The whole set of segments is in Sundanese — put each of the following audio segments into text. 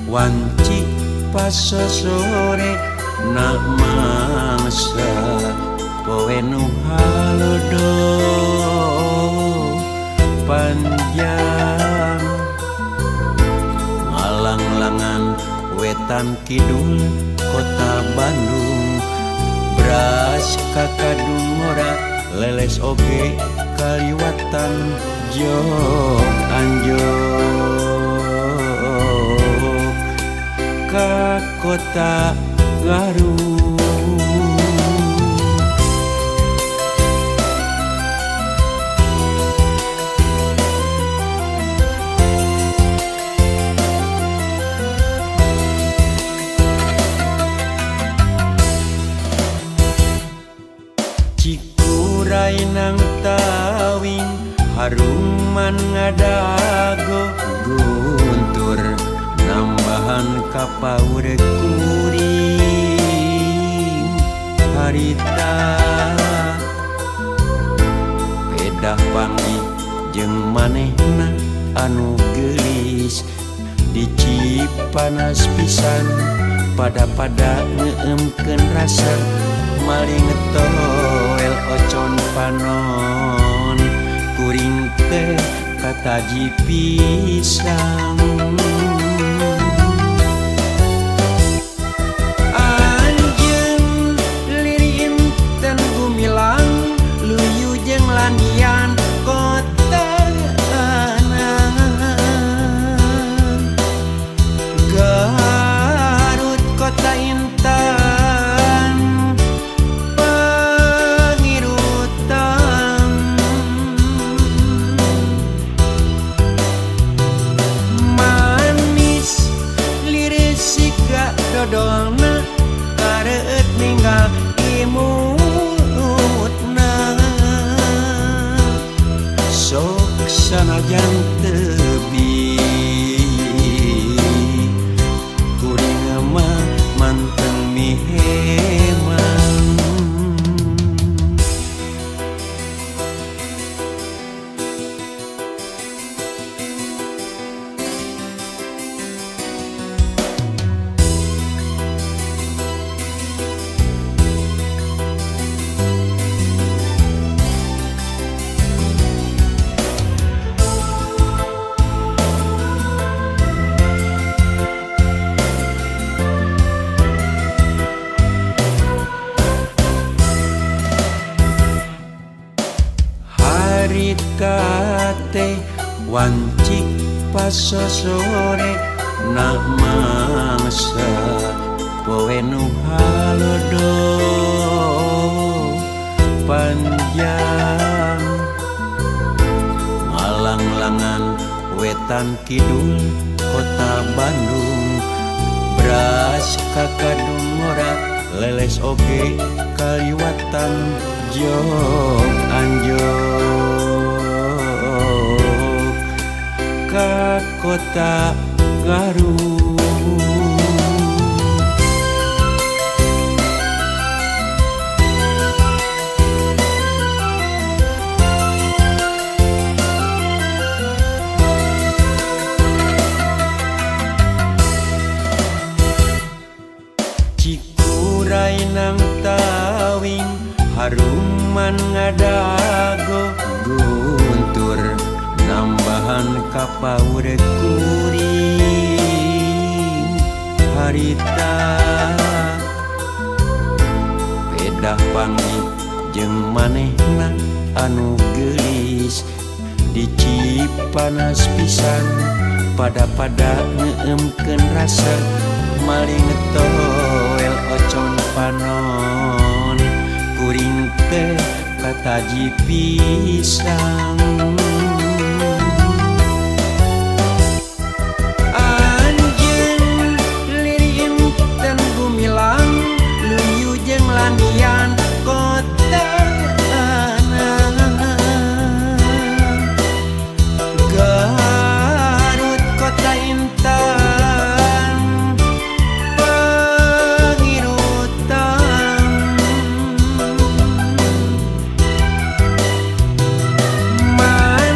Wanci pas sore na mangsa poe nu halodo panjang. Ngalanglangan wetan kidul kota Bandung, beras kakadung ngora leles oge kaliwatan jog anjog ka kota Garut. Cikuray nang tawing haruman ngadago guntur nambahan kapaur kuring harita. Pedah panggih jeung manehna anu geulis di Cipanas pisan pada-pada ngeemkeun rasa maling toel ocon panon kuring teh kataji pisang. Anjeun liri inten gumilang luyu jeung landian kota Garut kota intan pangirutan manis liris siga dodolna kareueut ninggal imutna sok sanajan tebi kuring mah manteng miheman. Harita teh wanci pas sore na mangsa poe nu halodo panjang. Ngalanglangan wetan kidul kota Bandung, beras kakadung ngora leles oge kaliwatan jog anjog ka kota Garut. Cikuray nang tawing haruman ngadago guntur nambahan kapaur kuring harita. Pedah panggih jeung manehna anu geulis di Cipanas pisan pada-pada ngeemkeun rasa maling toel ocon panon kuring teh kataji pisang. Anjeun liri inten gumilang luyu jeung landian kota Garut kota intan pangirutan manis.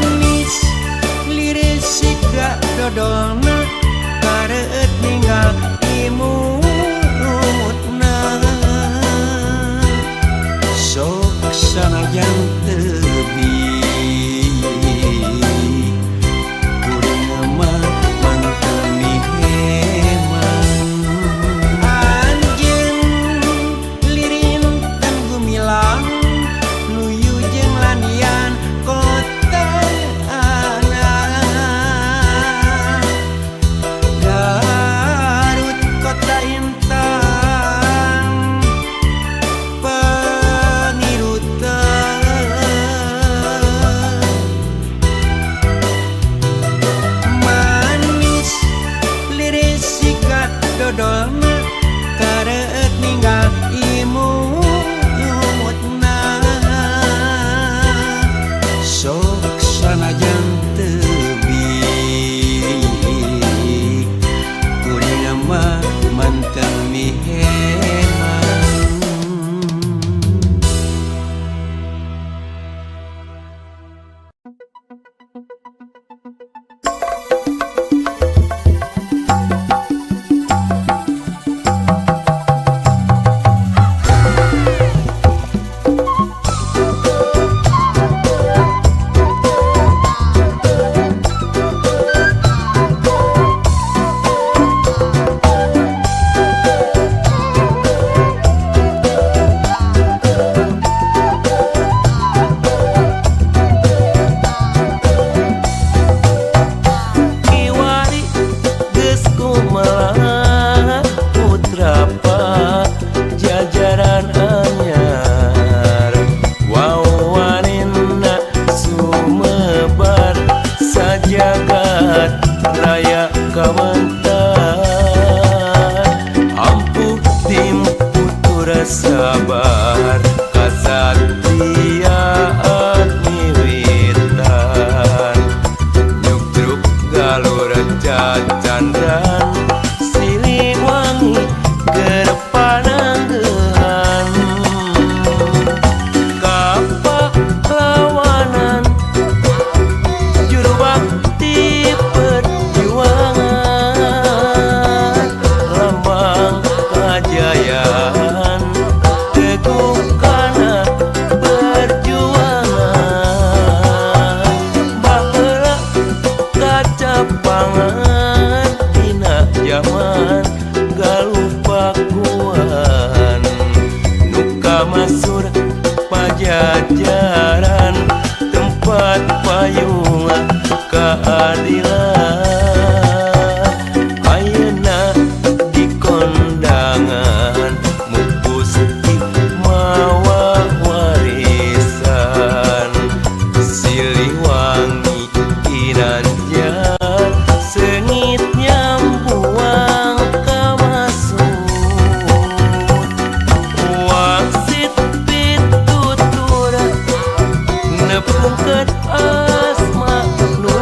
Nepungkeun asma nu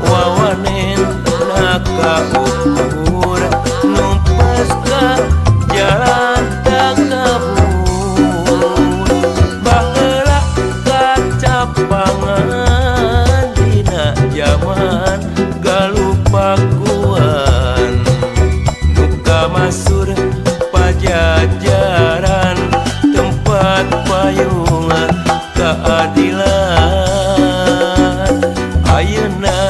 wawanen na kaukur numpas ka jalan takabur baheula kacapangan dina jaman galupakuan nu kamasur pajajaran tempat payungan keadilan ayeuna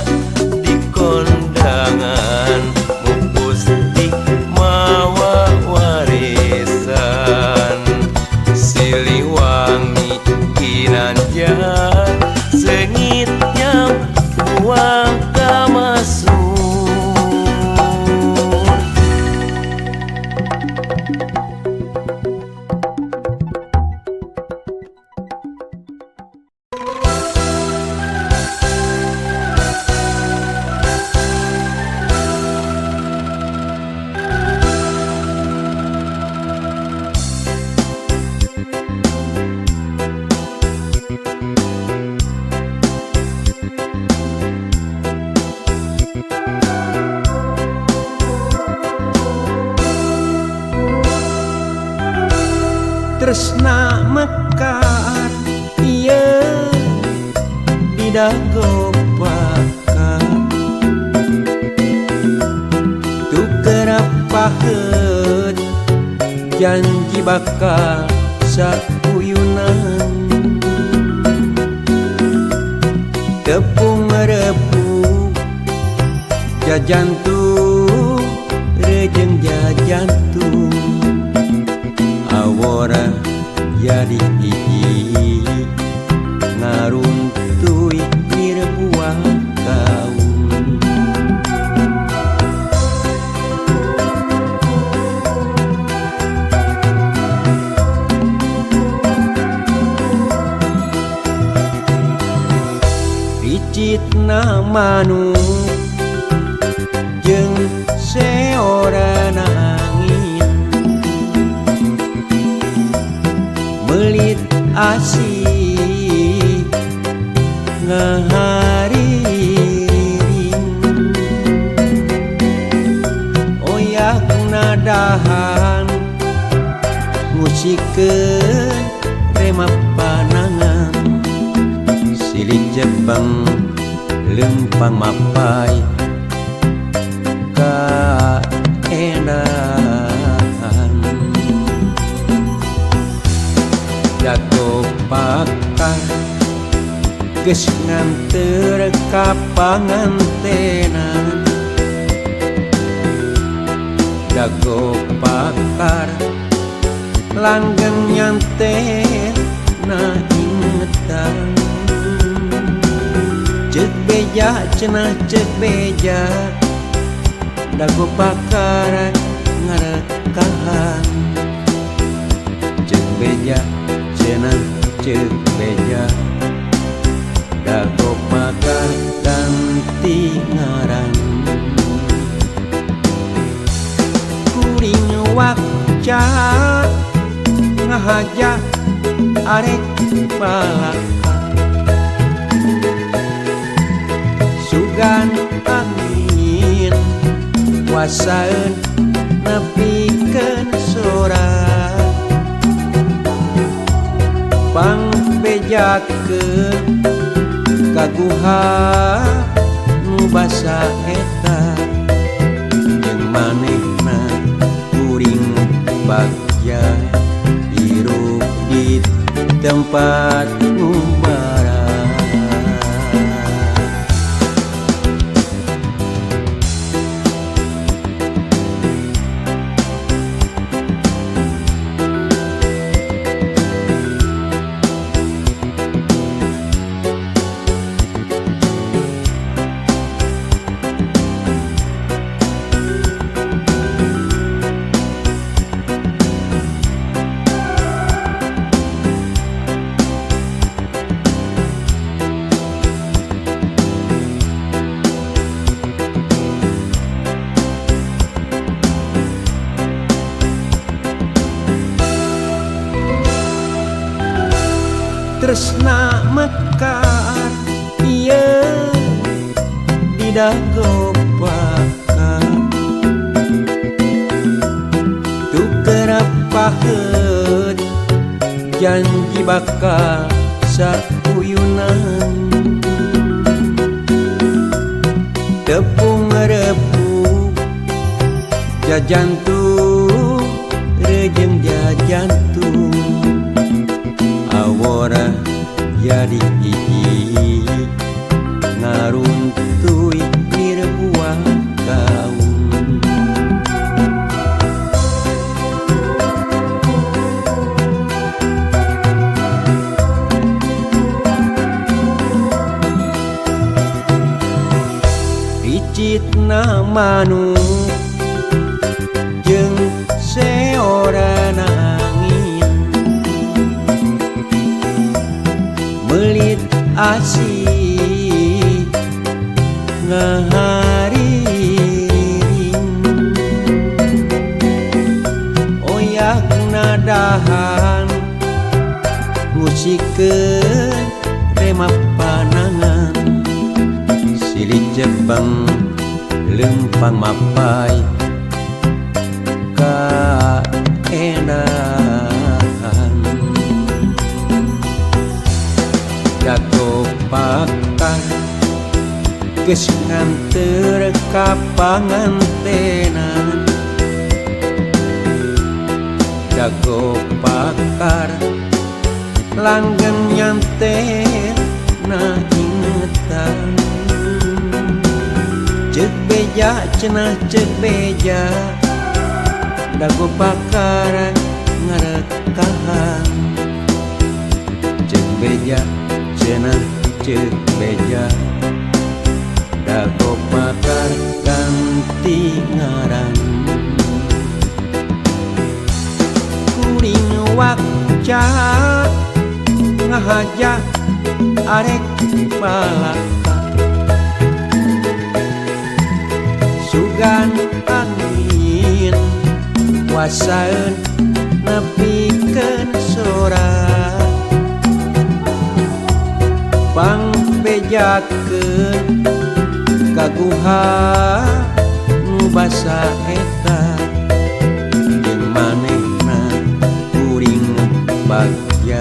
di kondangan mupustik mawa warisan Siliwangi Ginanjar seungit nyam buang ka masur. Tresna mekar ieu didagopaka tukerap paheut janji bakal sakuyunan tepung repu jajantung rejeng jajantung awora jadi hiji ngaruntuy nirbuah kaum. Ricitna manuk jeung seorana angin melit asih ngahariring oyak nadahan musikeun rema panangan silih jebeng lempang mapai kaendahan jago pakar geus nganteur ka pangantenan jago pakar langgeng nyanten na ingetan ceuk beja cenah ceuk beja dago pakar ngarekahan ceuk beja cenah ceuk beja dago pakar ganti ngaran kuring wakca ngahaja arek balaka sugan angin wasaeun nepikeun sora pangbejakeun ka guha nu basa eta jeung manehna kuring bagja hirup di tempat ngumbara. Tresna mekar ieu didago pakar tuker paheut janji bakal sakuyunan tepung repu jajantung rejeng jajantung awora jadi hiji ngaruntuy nirbuah kaum. Ricitna manuk jeung seorana angin melit asih ngahariring oyak nadahan musikeun remap panangan silih jebeng lempang mapai kaenahan jago pakar geus nganteur ka pangantenan jago pakar langgeng nyanten na ingetan ceuk beja cenah ceuk beja dago pakar ngarekahan ceuk beja cenah ceuk beja dago pakar ganti ngaran kuring wakca ngahaja arek balaka sugan angin wasaeun nepikeun sora pangbejakeun ka guha nu basa eta jeung manehna kuring bagja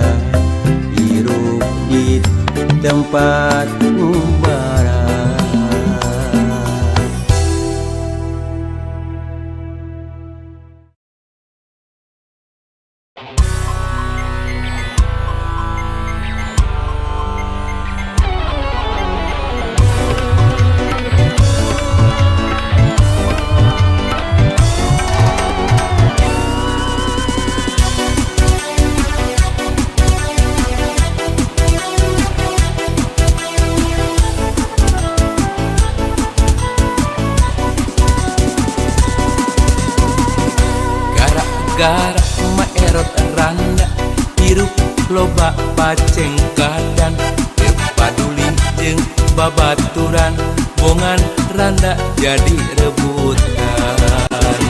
hirup di tempat ngumbara. Gara maerot randa hirup loba pacengkadan teu paduli jeung babaturan bongan randa jadi rebutan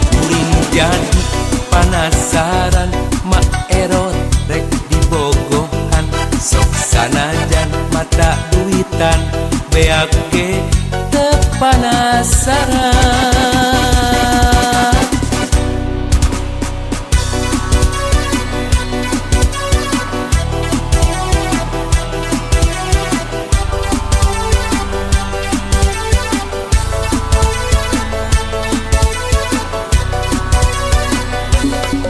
kuring jadi panasaran maerot rek dibogohan sok sanajan mata duitan beak ge teu panasaran.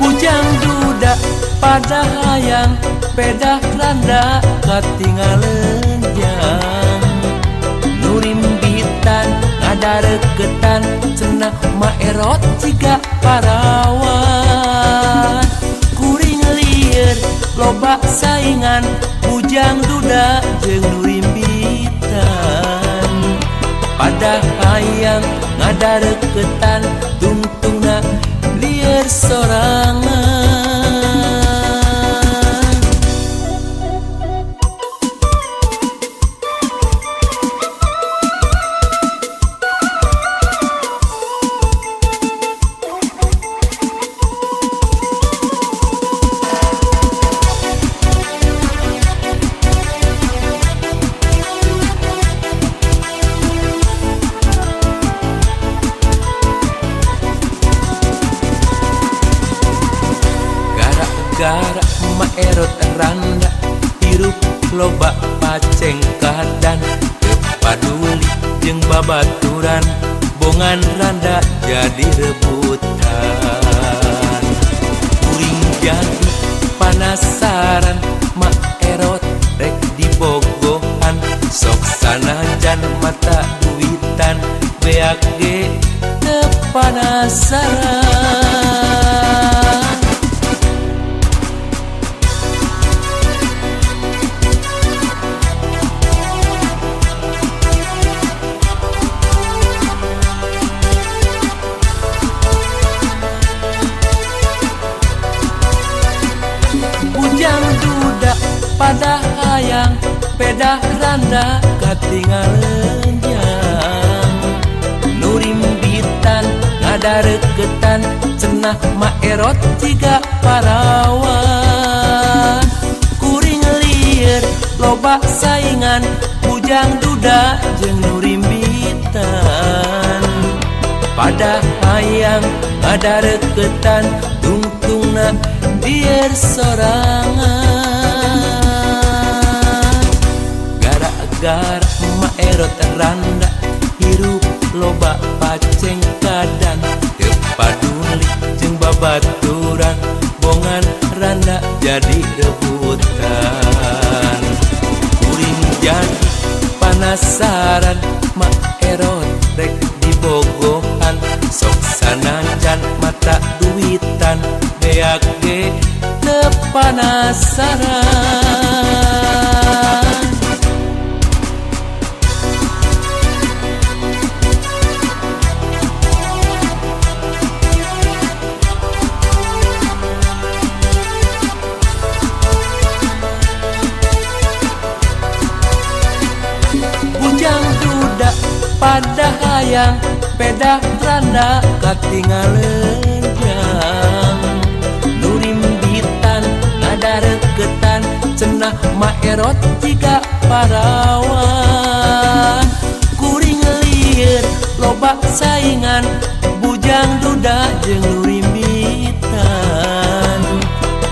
Bujang duda pada hayang pedah randa katinggalan jang nurimbitan ngadareketan cenah maerot jiga parawan kuring lieur loba saingan bujang duda jeung nurimbitan pada hayang ngadareketan tungtungna lieur sorangan. randa hirup loba pacengkadan teu paduli jeung babaturan bongan randa jadi rebutan. Kuring jadi panasaran Mak Erot rek dibogohan sok sanajan mata duitan beak ge teu panasaran. Bujang duda pada hayang pedah randa katinggalan jang nurimbitan ngadareketan cenah Mak Erot jiga parawan. Kuring lieur loba saingan bujang duda jeung nurimbitan pada hayang ngadareketan tungtungna biar sorangan. Gara-gara Mak Erot randa hirup loba pacengkadan teu paduli jeung babaturan bongan randa jadi rebutan. Kuring jadi panasaran Mak Erot rek dibogohan sok sanajan mata duitan beak ge teu panasaran. Bujang duda pada hayang pedah randa katinggalan jang nurimbitan ngadareketan cenah Mak Erot jiga parawan. Kuring lieur loba saingan bujang duda jeung nurimbitan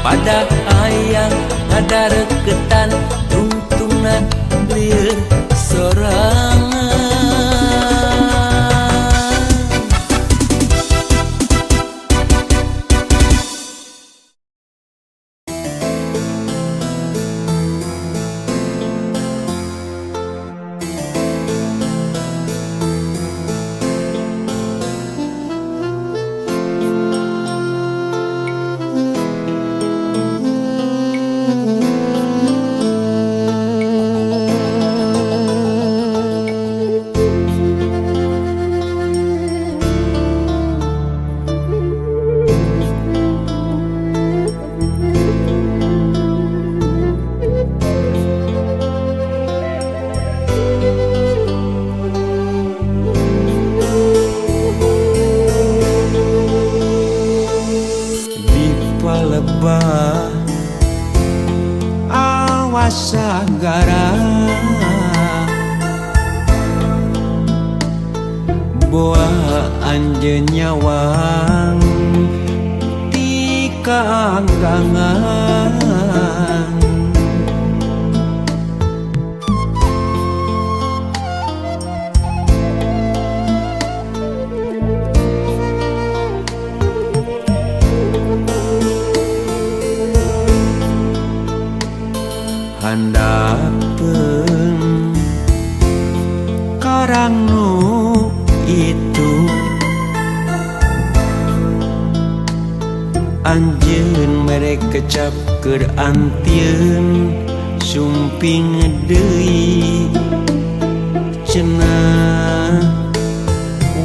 pada hayang ngadareketan tungtungna lieur sorangan. Sagara boa anjeun nyawang ti kaangkangan handapeun karang nu itu anjeun mere kecap keur antieun sumping deui cenah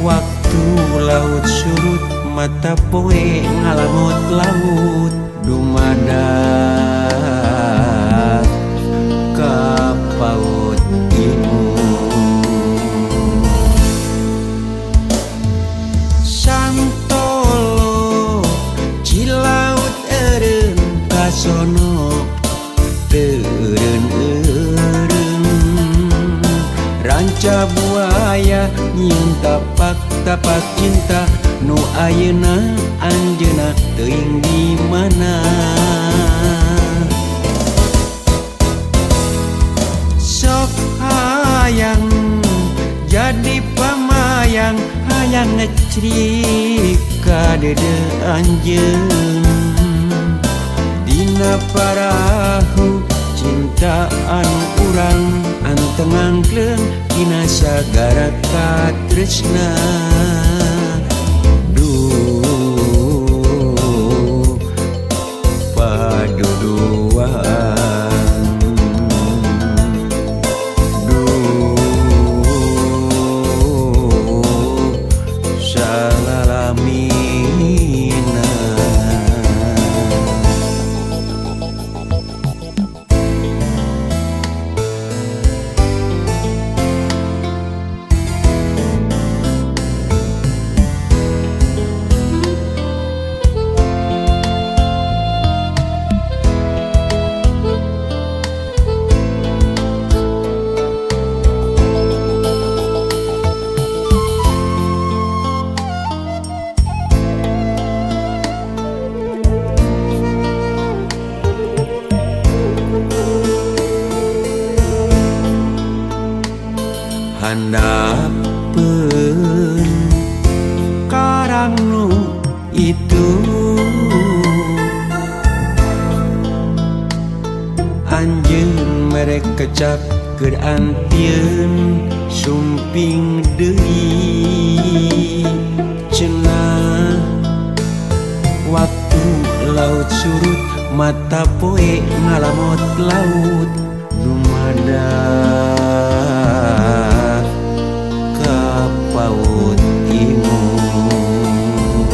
waktu laut surut mata poe ngalamut laut dumadak ka paut imu Santolo Cilaut eureun kasono teureun-eureun ranca buaya nyieun tapak-tapak cinta nu ayeuna anjeunna teuing di mana. ngecrik ka dede anjeun dina parahu cinta anu urang anteng angkleung dina sagara katresna. Duh paduduan, duh salalamina. Handapeun karang nu itu anjeun mere kecap keur antieun sumping deui cenah waktu laut surut mata poe ngalamot laut dumadak ka paut imut.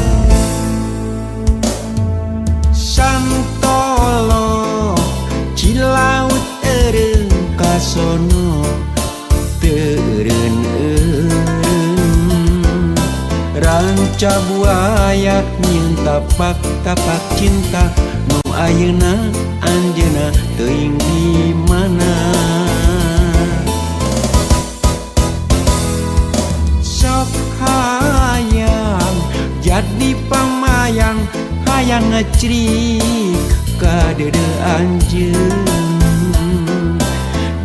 Santolo cilaut eureun kasono teu eureun-eureun ranca buaya nyieun tapak-tapak cinta nu ayeuna anjeunna teuing di mana. Sok hayang jadi pamayang hayang ngecrik ka dede anjeun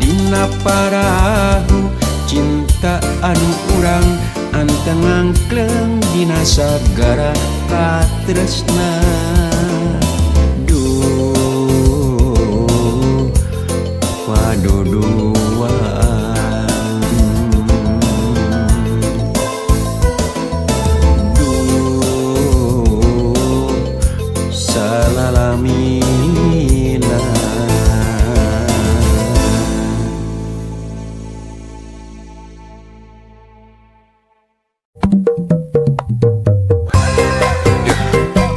dina parahu cinta anu urang anteng angkleung dina sagara katresna. Duh paduduan, duh salalamina.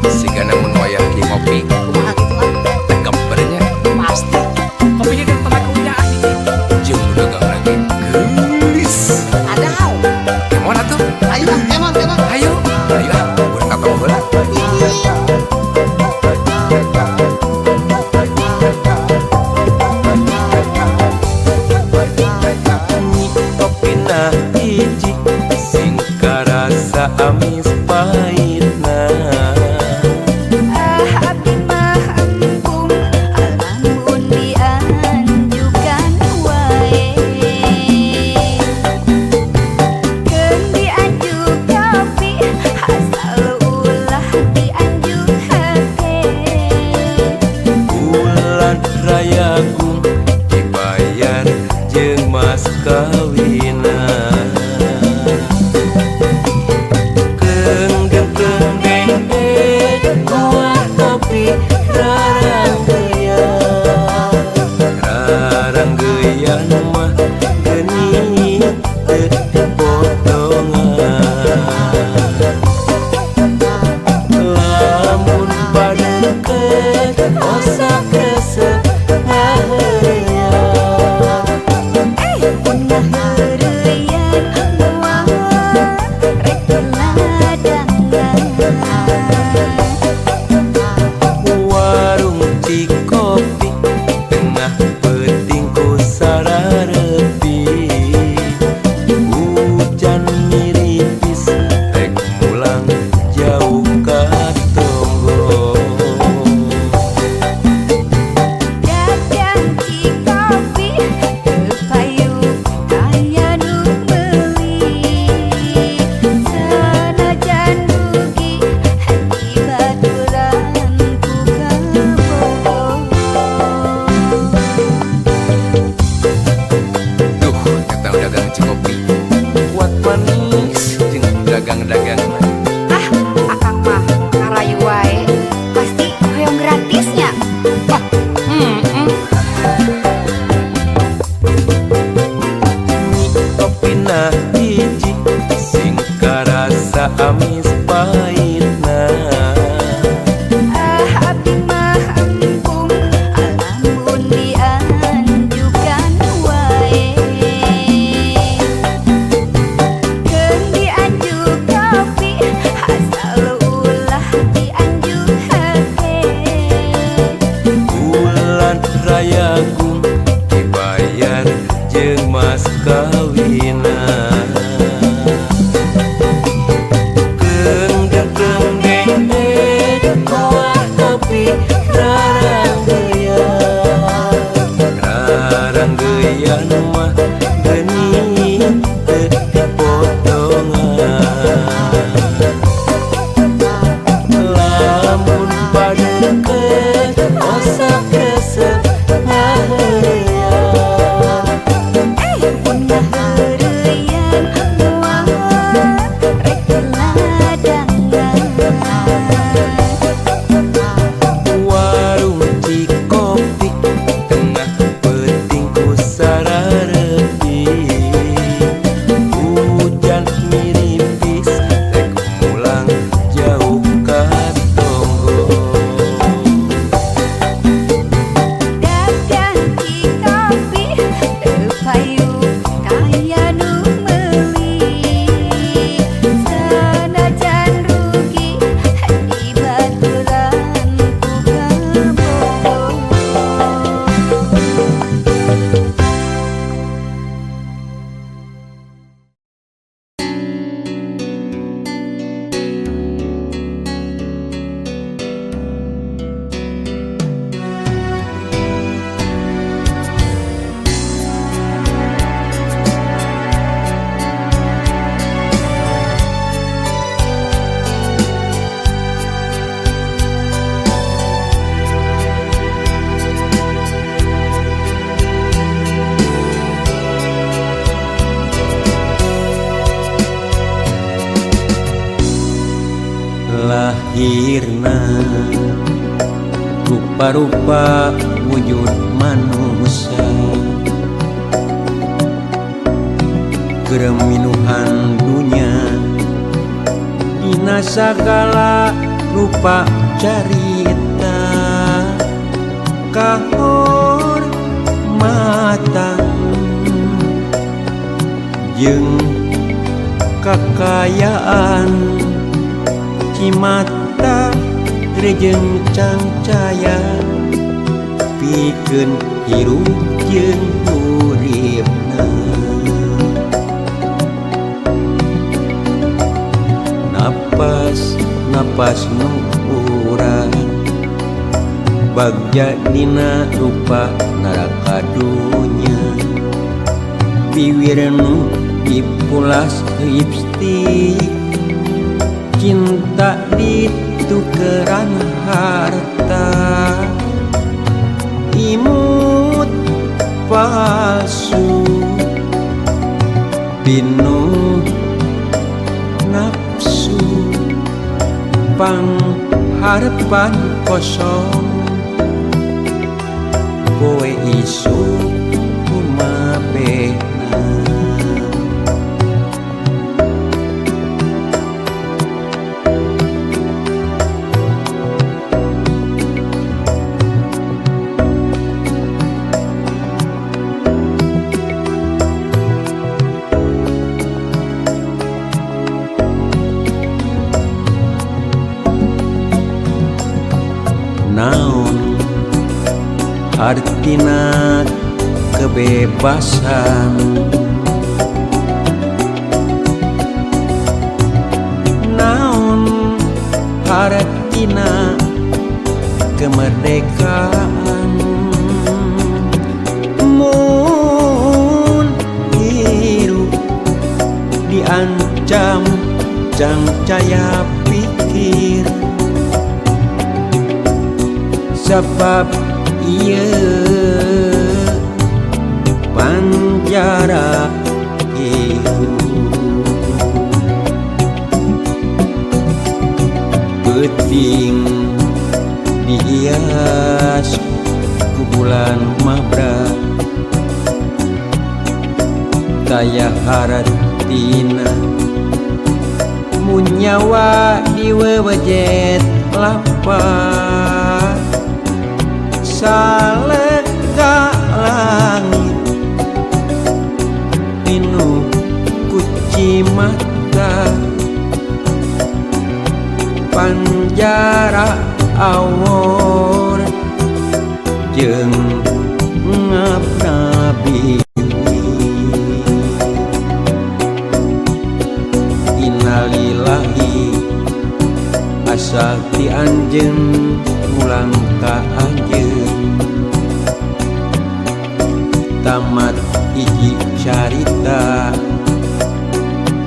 Sigana mun wayah di ngopi Kumaha kitu ah? tegap badannya Pasti. Kopinya dan tenaga udah jeung nu dagang lagi geulis. Adaw. Kemon atuh? Ayo ah, kemon kemon. Ayo, ayo ah, budak katong heula. Topina hiji sing karasa amis pahitna. Ah, abdi mah embung alamun dianjukan wae. Keun dianjuk kopi asal ulah dianjuk hate. Bulan rayagung dibayar jeung mas kawina. Keung deng deng kuah kopi raranggeyan, raranggeyan mah geuning teu dipotongan. Lamun padeukeut osak resep ngaheureuyan. Hujan mah geuning teu dipotongan. Lamun padeukeut osok resep ngaheureyan. Mun ngaheureyan moal rek diladangan. Warung Cikopi tengah peuting ku sararepi. Hujan miripis rek mulang jauh ka tonggo. Dagang Cikopi teu payu kaya nu meuli. Sanajan rugi dibaturan ku kabogoh. Lahirna rupa-rupa wujud manusia, Gereminuhan dunya dina sagala rupa carita. Kahormatan jeung kakayaan, cimata rejeng cangcaya, pikeun hirup jeung uripna. Napas napas nu urang bagja dina rupa neraka dunya. Biwir nu dipulas lipstik, cinta ditukeran harta. Imut palsu pinuh nafsu, pangharepan kosong poe isuk kumabehna. Naon artina kebebasan, naon artina kemerdekaan. Mun hirup diancam cangcaya pikir, sebab ieu panjara hirup. Peuting dihias ku bulan mabra, taya haratina mun nyawa diwewejet lapar. Salega langit pinuh kuci mata, panjara awor jeung ngapna biwi. Innalillahi asal ti anjeun mulang ka anjeun, tamat hiji carita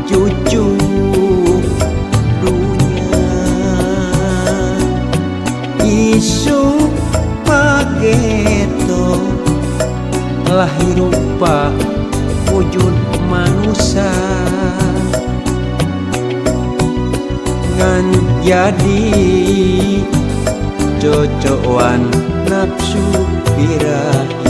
cucu dunya isuk pageto lahir rupa wujud manusia ngan jadi cocokan nafsu birahi.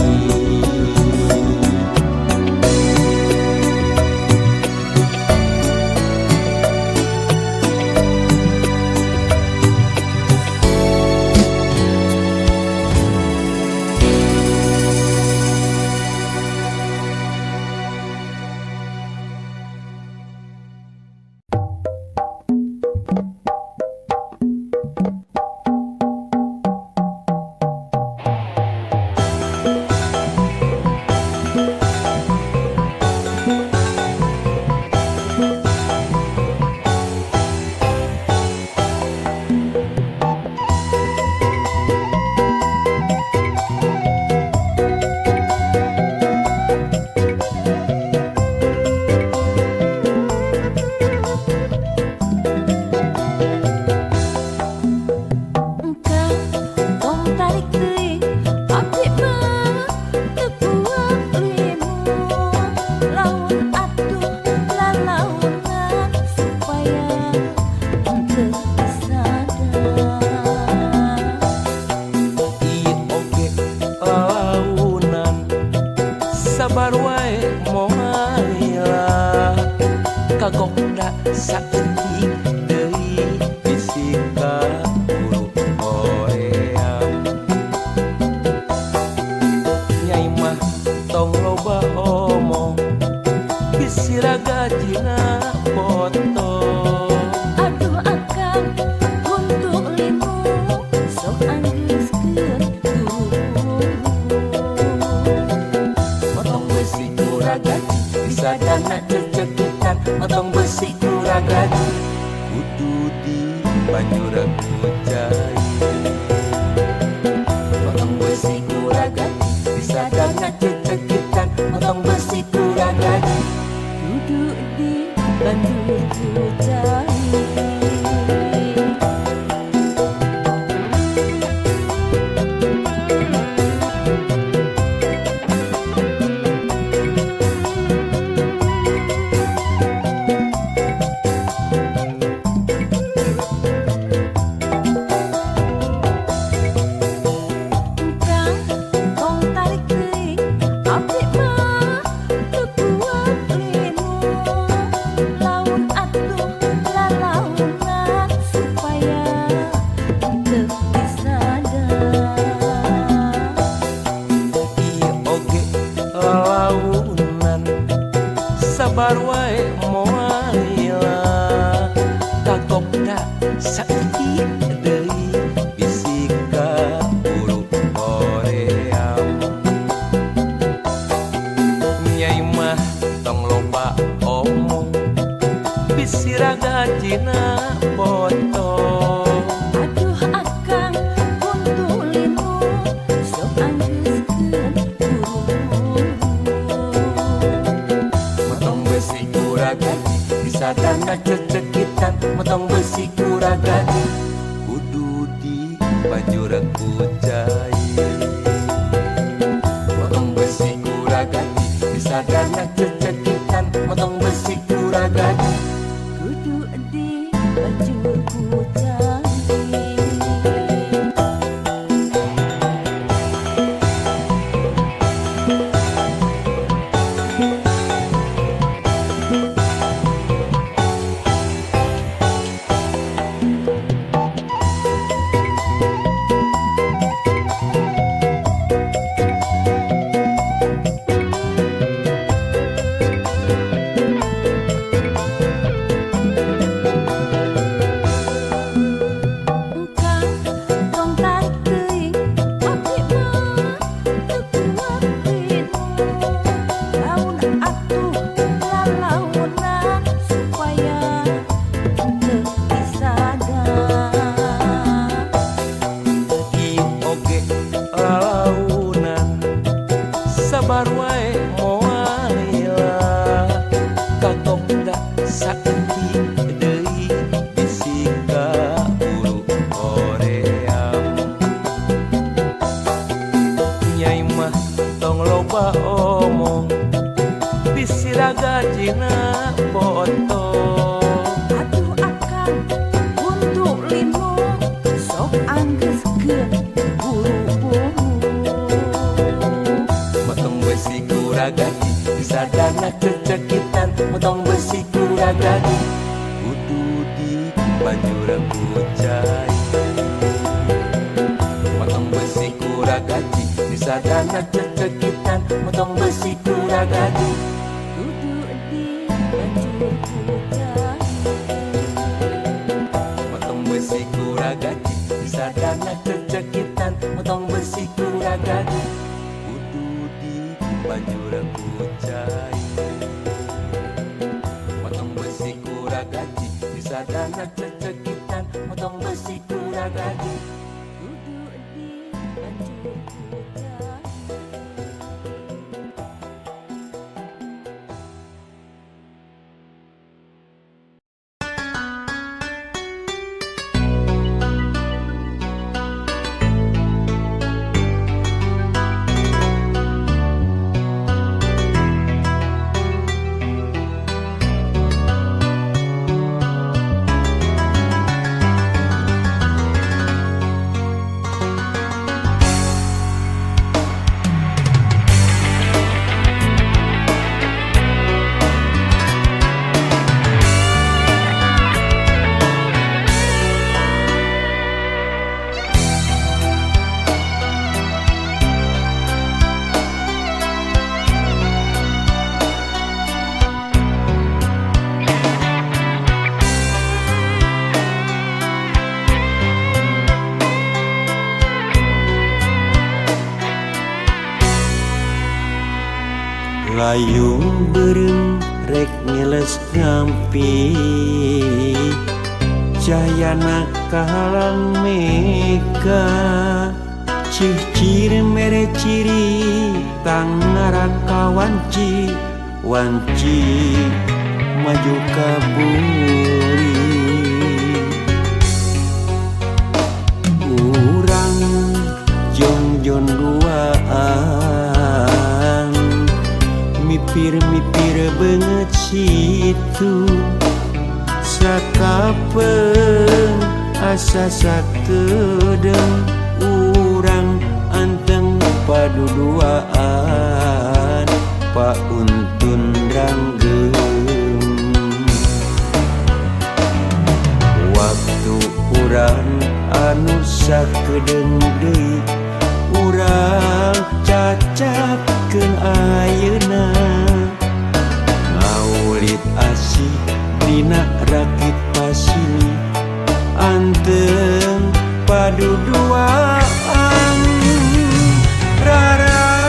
Sabar wae moal. Loba omong bisi ragajina potong. Aduh akang untuk limo sok anggeskeun buru-buru. Motong besi ku ragaji disadana cecekitan. Motong besi ku ragaji kudu di banjur ku cai. Motong besi ku ragaji disadana cecekitan. Motong besi ku ragaji kudu di banjur ku cai. Motong besi ku ragaji disadana cecekitan. Motong besi ku ragaji kudu di banjur ku cai. Motong besi ku ragaji disadana cecekitan. Motong besi ku ragaji kudu di banjur ku cai. Layung beureum rek ngeles ngampi cahayana kahalang mega. Cihcir mere ciri tangnara wanci wanci maju ka buri. Urang jongjon duaan mipir-mipir beungeut situ sakapeung asa sakedeung. Urang anteng paduduaan pauntun ranggeum. Waktu urang anu sakedeung deui urang cacapkeun ayeuna. Ngaulit asih dina rakit pasini anteng paduduaan. Rarakitan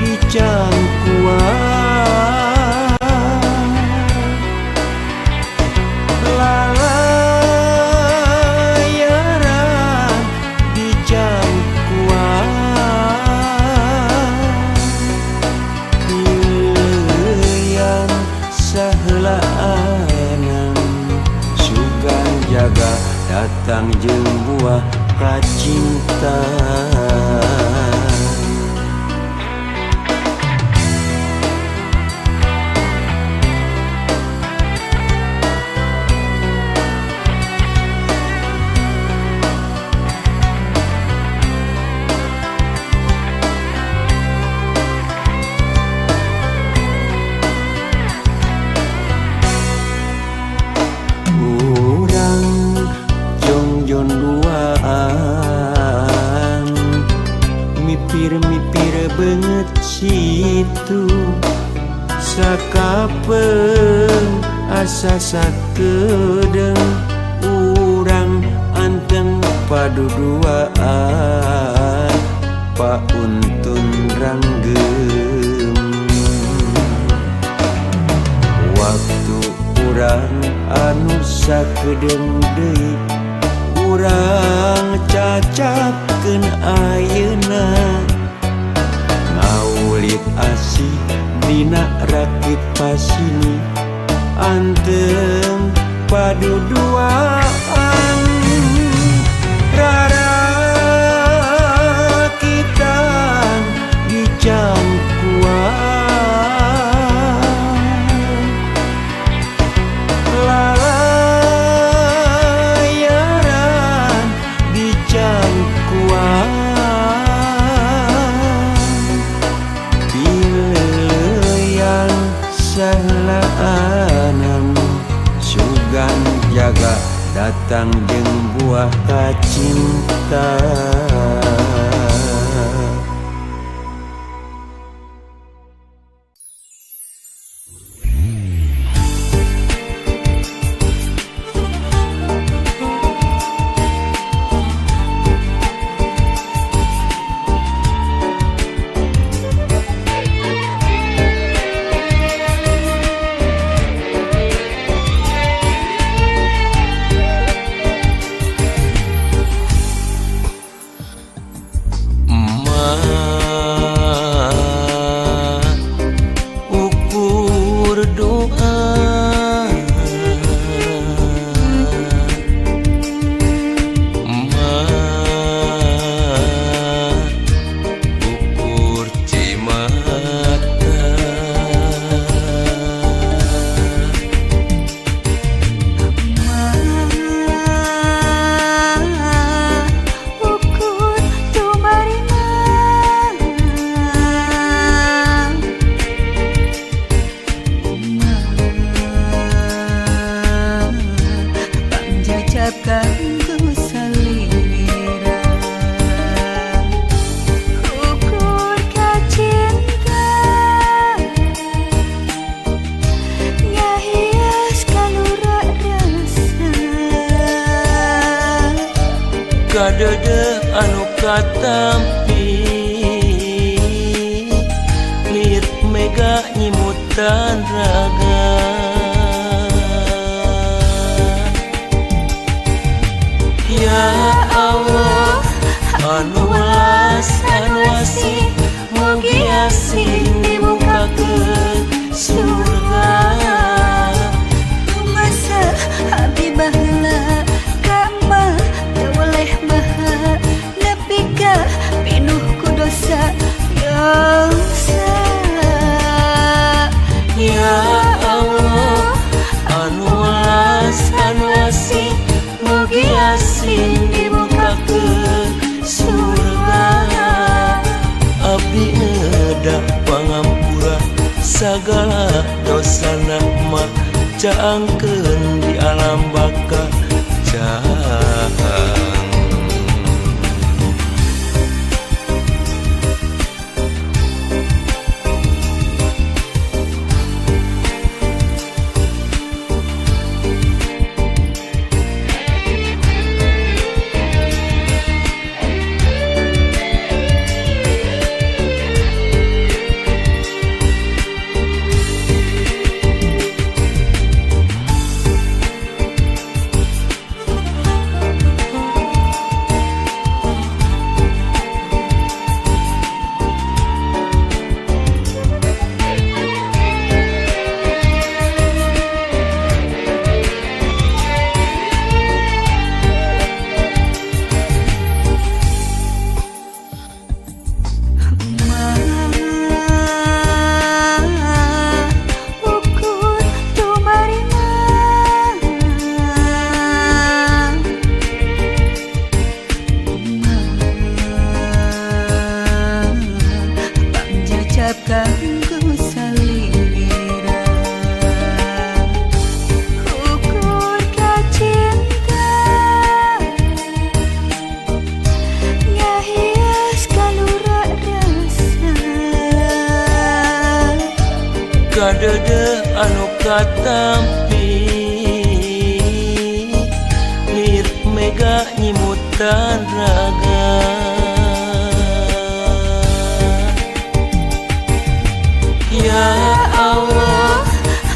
di cangkuan lalayaran di cangkuan pileuyan saheulaanan sugan jaga datang jeung buah kacinta. Urang jongjon duaan mipir-mipir beungeut situ sakapeung asa sakedeung. Urang anteng paduduaan pauntun ranggeum. Waktu urang anu sakedeung deui urang cacapkeun ayeuna. Ngaulit asih dina rakit pasini anteng paduduaan. Rarakitan Bintang jeung buah kacinta. Kadede anu katampi lir mega nyimutan raga. Ya Allah anu welas anu asih, mugi asih dibukakeun surga. Masa abdi baheula ka mah teu weleh maha, nepi ka pinuh ku dosa dosa. Ya Allah anu welas anu asih, mugi asih dibukakeun surga. Abdi ngedah pangampura sagala dosana mah, caangkeun di alam baka caang. Kadede anu katampi lir mega nyimutan raga. Ya Allah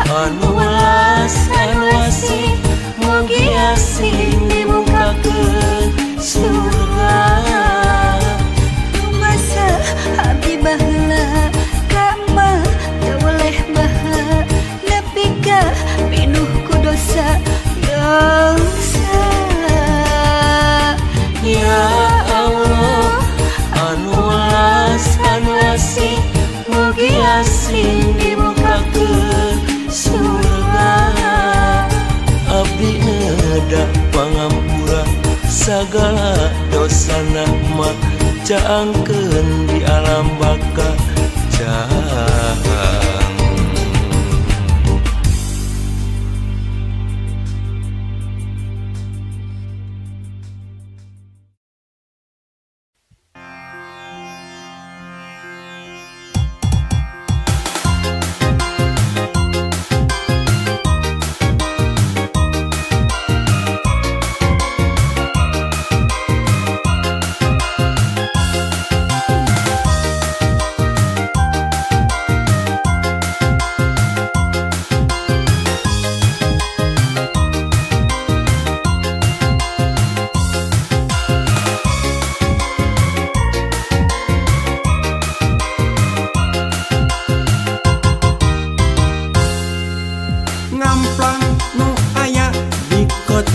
anu welas anu asih, mugi asih dibukakeun surga. Masa abdi baheula ka mah teu weleh maha, nepi ka pinuh ku dosa dosa. Ya Allah anu welas anu asih, mugi asih dibukakeun surga. Abdi ngedah pangampura sagala dosana mah, caangkeun di alam baka caang.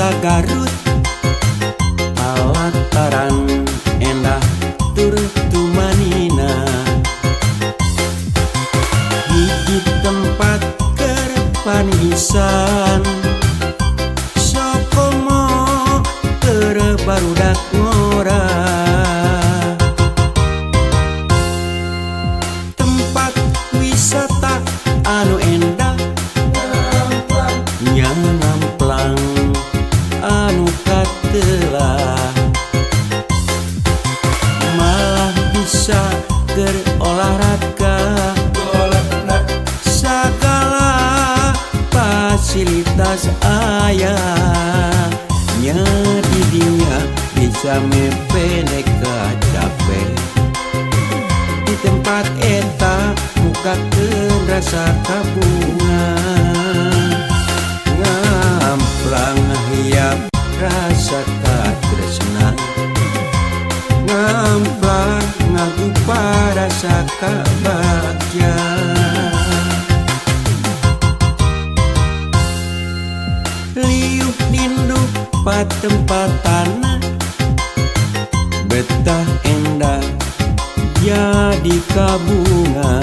kota Garut, palataran endah tur tumanina. Hiji tempat keur panisan, sokomo keur barudak ngora. Tempat wisata anu endah nya ngamplang anu katelah, malah bisa keur olahraga. Sagala fasilitas aya, nya di dinya bisa mepene kacape. Di tempat eta mukakeun rasa kabunga, ngamplang hiap rasa katresna, ngamplang ngagupa rasa kabagja. Liuh dindu patempatana, betah endah jadi kabunga.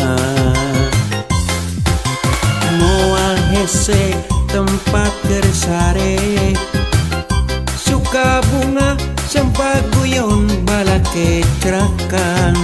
Moal hese tempat keur sare, suka bunga sempat guyon balakecrakan.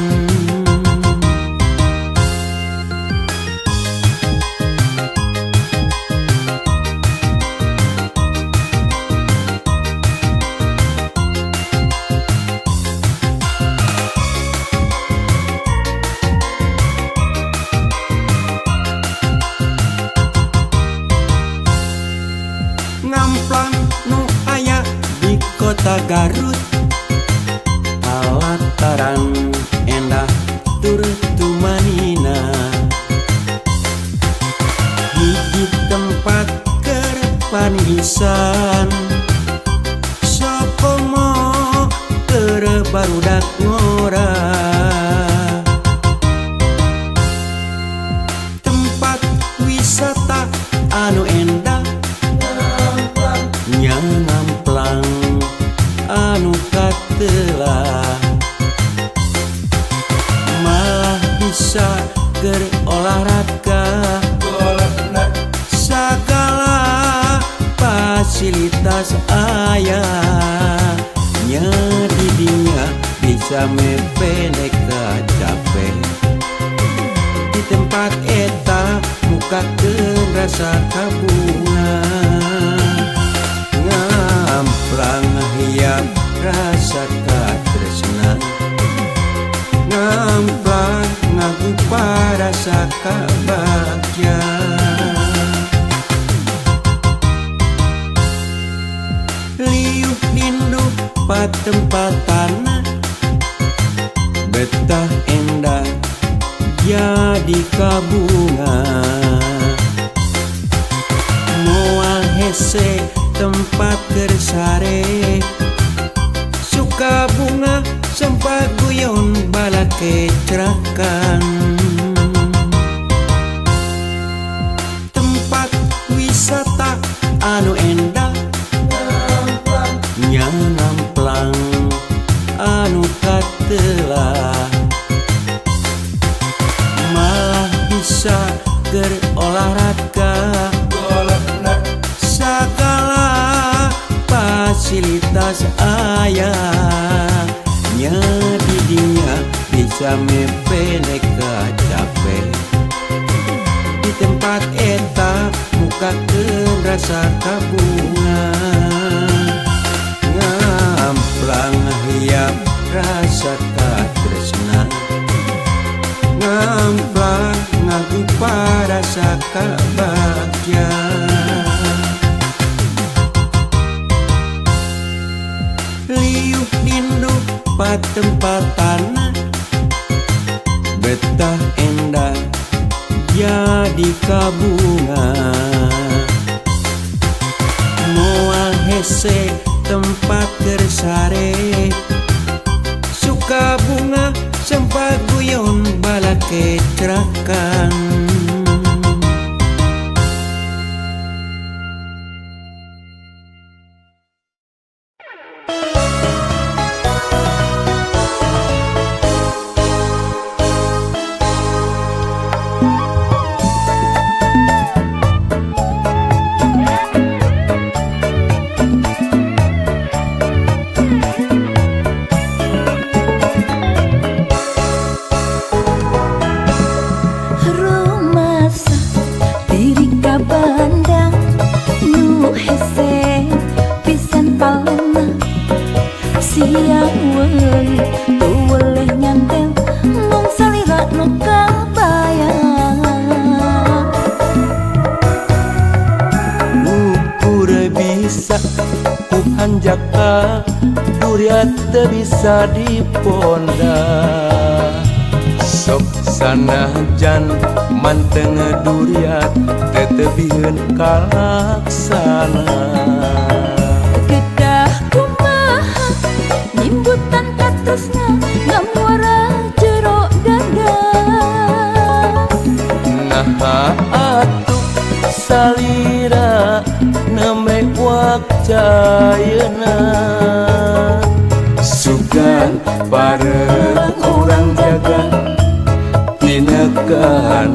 Ngamplang nu aya di kota Garut, palataran endah tur tumanina. Hiji tempat keur panisan, sokomo keur barudak ngora. Tempat wisata anu endah nya ngamplang anu katelah, malah bisa keur olahraga. Sagala fasilitas aya, nya di dinya bisa mepene kacape. Di tempat eta mukakeun rasa kabunga, ngamplang hiap rasa katresna, ngamplang ngagupa rasa kabagja. Liuh dindu patempatana, betah endah jadi kabunga. Moal hese tempat keur sare, suka bunga sempat guyon balakecrakan. Tempat wisata anu endah nya ngamplang anu katelah, malah bisa keur olahraga. Sagala fasilitas aya, nya di dinya bisa mepene kacape. Di tempat eta mukakeun rasa kabunga, ngamplang hiap rasa katresna, ngamplang ngagupa rasa kabagja. Liuh dindu patempatana, betah endah jadi kabunga. Moal hese tempat keur sare, suka bunga sempat guyon balakecrakan. hanjakal duriat teu bisa diponda. Sok sanajan manteng duriat tetebieun kalaksana. Kedah kumaha nyimbutan katresna ngamuara jero dada. Naha atuh salira nembe wakcayeuna. Sugan bareng urang jaga tinekanan.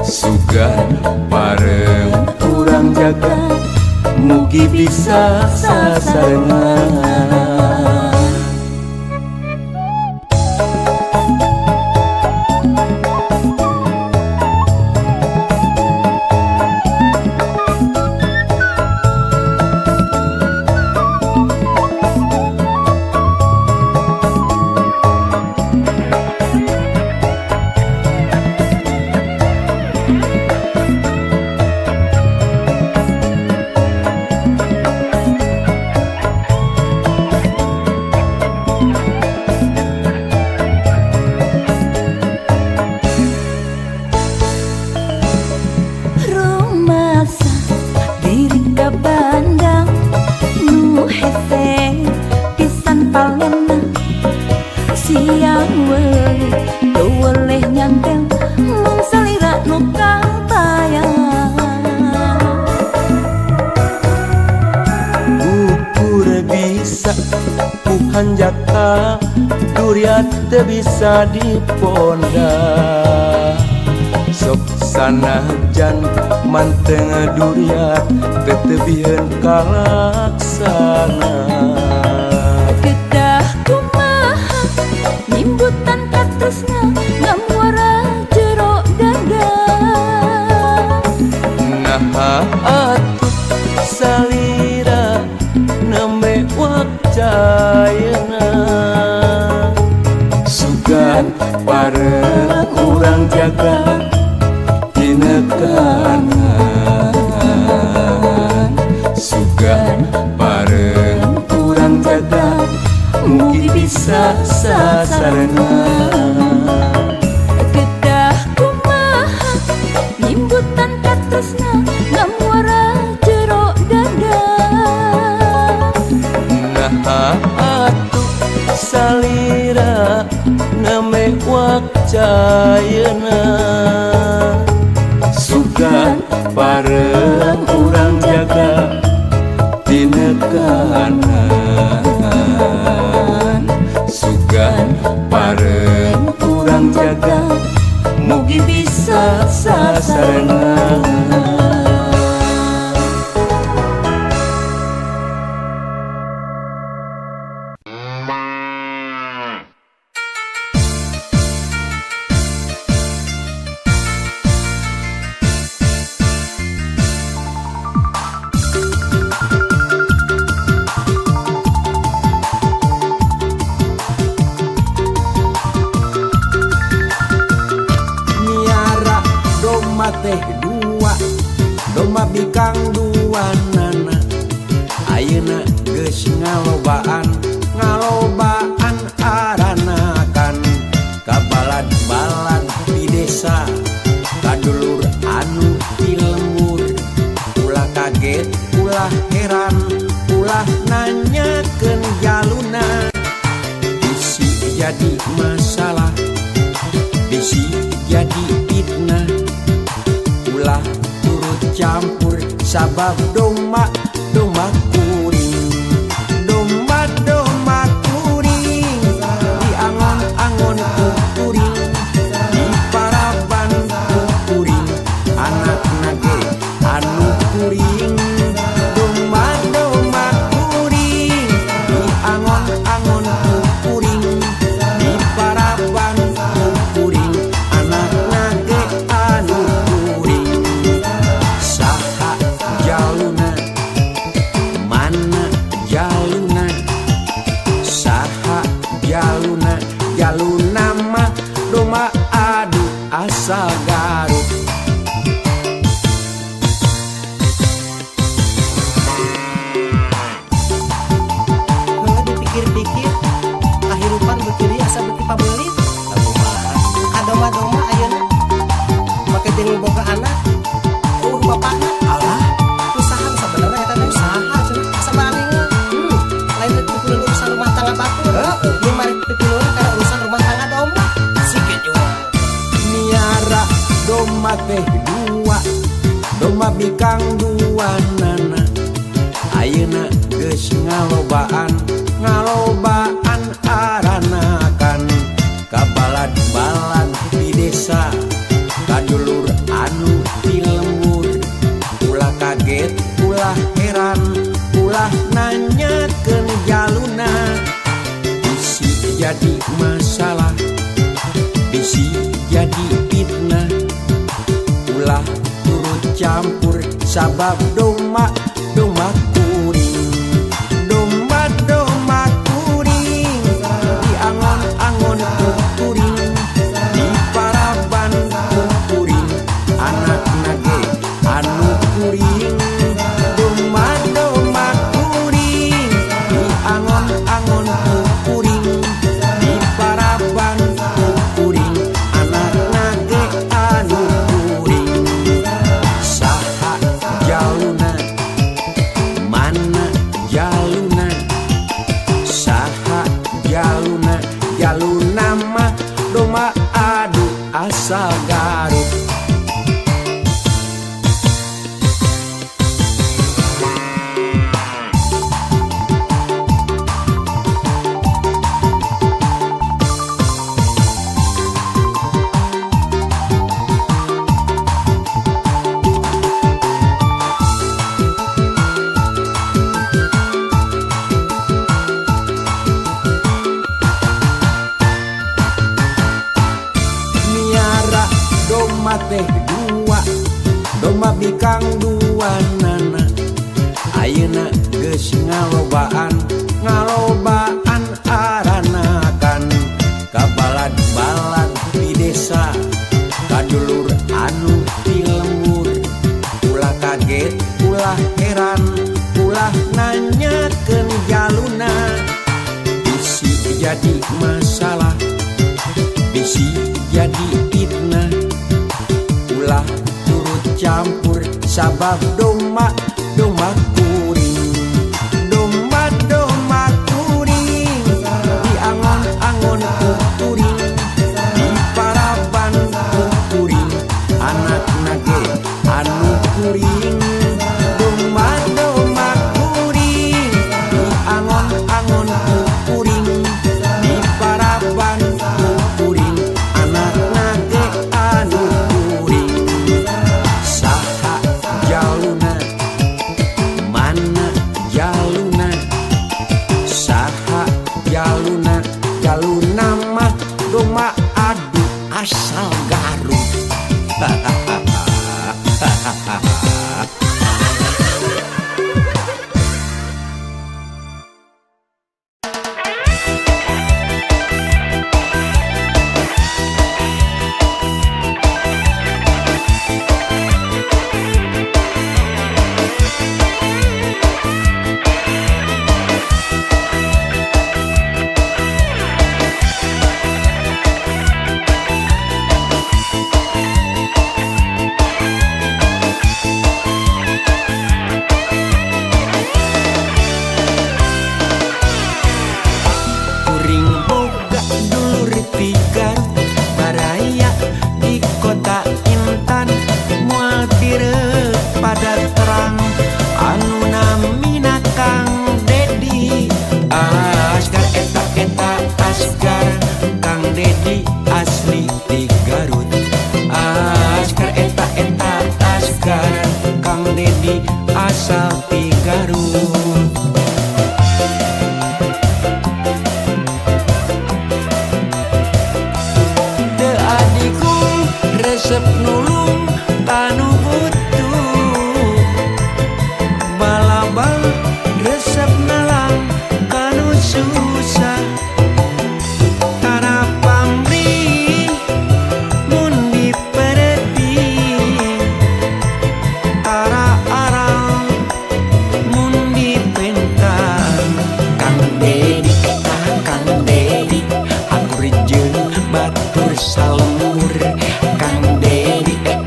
Sugan bareng urang jaga mugi bisa sasarengan. Hanjaka duriat teu bisa diponda. Sok sanajan manteng duriat tetebieun kalaksana. Kedah kumaha nyimbutan katresna ngamuara jero dada. Naha atuh salira nembe wakcayeuna. Sugan bareng urang jaga tinekanan. Sugan bareng urang jaga mugi bisa sasarengan. Kedah kumaha nyimbutan katresna ngamuara jero dada. Naha atuh salira nembe wakcayeuna. Sugan bareng urang jaga tinekanan. Sugan bareng urang jaga mugi bisa sasarengan. Teh dua domba bikang dua nana ayeuna geus ngalobaan ngalobaan aranakan ka balad-balad di desa kadulur anu di lembur ulah kaget ulah heran ulah nanyakeun jaluna bisi jadi masalah bisi jadi fitnah ulah turut campur sabab domba domba kuring domba domba kuring diangon-angon ku kuring diparaban ku kuring anakna ge anu kuring domba domba kuring diangon-angon ku kuring diparaban ku kuring anakna ge anu kuring. Saha jaluna mana jaluna saha jaluna jaluna mah domba adu asal Garut. Domba teh dua, domba bikang dua nana. Ayeuna geus ngalobaan, ngalobaan aranakan. Kabalad-balad di desa, kadulur anu di lembur. Ulah kaget, ulah heran, ulah nanyakeun jaluna. Bisi jadi masalah, bisi jadi fitnah. Ulah turut campur sabab domba domba kuring, domba domba kuring diangon-angon ku kuring, diparaban ku kuring, anakna ge anu kuring. Domba domba kuring diangon-angon ku kuring, diparaban ku kuring, anakna ge anu kuring. Saha jaluna, mana jaluna, saha jaluna, jaluna mah domba adu asal Garut. Miara domba teh dua, domba bikang dua nana. Ayeuna geus ngalobaan, ngalobaan aranakan. Kabalad-balad di desa, kadulur anu di lembur. Ulah kaget, ulah heran, ulah nanyakeun jaluna. Bisi jadi masalah, bisi jadi fitnah. Ulah turut campur sabab domba domba kuring, domba domba kuring diangon-angon ku kuring, diparaban ku kuring, anakna ge anu kuring. Domba domba kuring diangon-angon ku kuring, diparaban ku kuring, anakna ge anu kuring. Saha jaluna, mana jaluna, saha jaluna, jaluna mah domba adu asal Garut. Kuring boga dulur tiga baraya di kota Intan, moal tireuh pada terang anu namina Kang Dedi. Asgar eta eta Asgar, Kang Dedi asli di Garut. Asgar eta eta Asgar, Kang Dedi asal di Garut. Teu adikung resep nulung kanu butuh, balabal resep nalang kanu susah. Tara pamrih mun dipereti, tara aral mun dipentang. Kang Dedi eta Kang Dedi, akur jeung batur salembur. Kang Dedi eta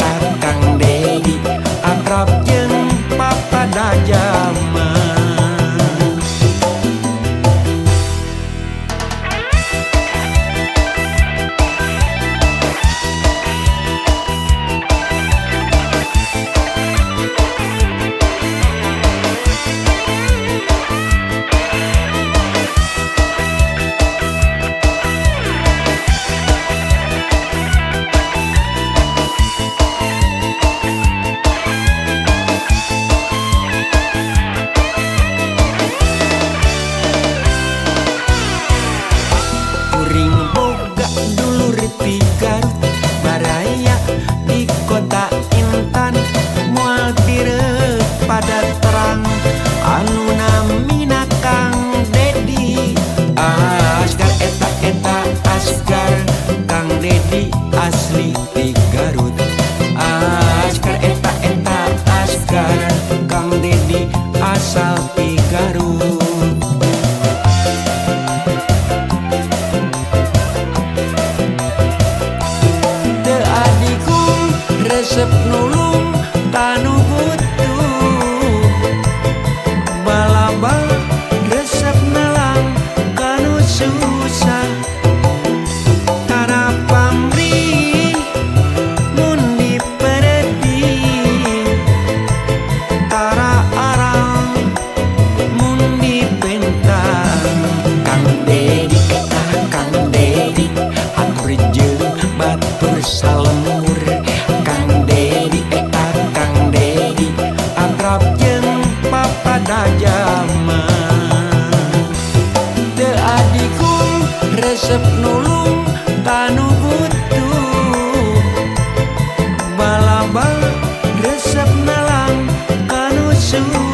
Nulung kanu butuh. Balaba resep nalang kanu suka.